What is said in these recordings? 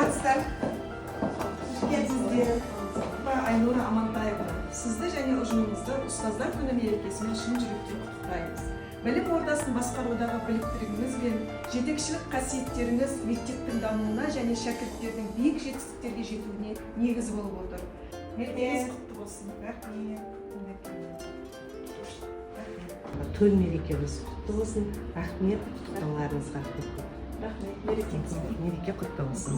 Саламатсыздар. Қош келдіңіздер. Айнура Амантаевна, сізді және ұжымыңызды Ұстаздар күні мерекесімен шын жүректен құттықтаймыз. Білім ордасын басқарудағы біліктілігіңіз бен жетекшілік қасиеттеріңіз мектептің дамуына және шәкірттердің биік жетістіктерге жетуіне негіз болып отыр. Мерекеңіз құтты болсын. Рахмет. Төл мерекеміз құтты болсын! Рахмет құттықтауларыңызға көп көп. Рахмет, мерекеңіз. Мереке құтты болсын!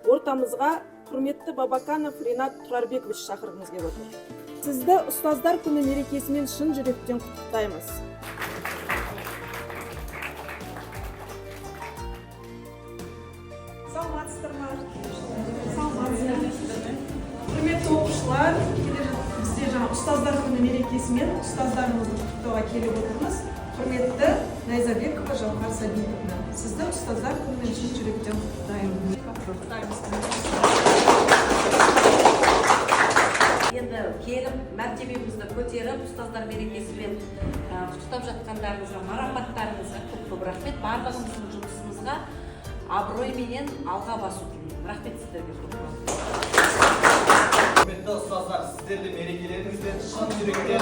Ортамызға құрметті Бабаканов Ринат Тұрарбекович шақырғымыз келіп отыр. Сізді Ұстаздар күні мерекесімен шын жүректен құттықтаймыз. Саламатсыздар ма? Саламатсыздар. Құрметті оқушылар, бізде жаңа Ұстаздар күні мерекесімен ұстаздарымызды құттықтауға келіп отырмыз. Құрметті Найзабекова Жауһар Сабитовна, сізді Ұстаздар күнімен шын жүректен құттықтаймын. Құттықтаймыз. Енді келіп, мәртебемізді көтеріп, ұстаздар мерекесімен құттықтап жатқандарыңызға, марапаттарыңызға көп көп рахмет. Барлығымыздың жұмысымызға абыройменен алға басу тілеймін. Рахмет сіздерге көп көп. Құрметті ұстаздар, сіздерді мерекелеріңізбен шын жүректен